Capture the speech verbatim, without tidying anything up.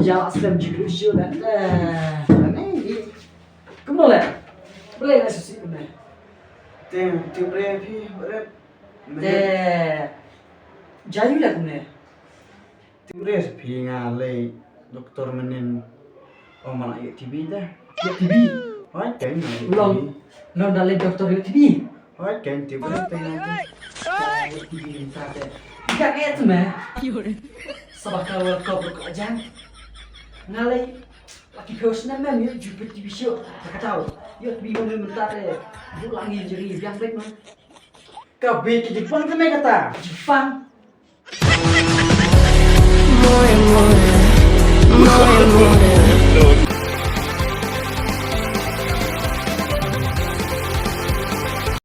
Ja slem ji kru shu la. Eh, ne, ni. Kumno le? Balei la sisi kumne? Te, te bre phi, bre. Te, ja yu le kumne? Te bre phi nga lei doktor mynnin. Oh, ma la ïoh T B te. Ïoh T B? Hooid, kan nga ïoh Long, T B. Long da lei doktor ïoh T B? Hooid, kan te bre te nga te. Ïoh T B mynta te. Ïa ka tu me. Saba ka World Cup ruh ka jan. Nga lei, la ki phew snem mem ïoh ju peit T V show. Ka kata. Ïoh T V mem mynta te. Buh lang injury biang beit mem. Ka bei ki Japan te me kata. Japan.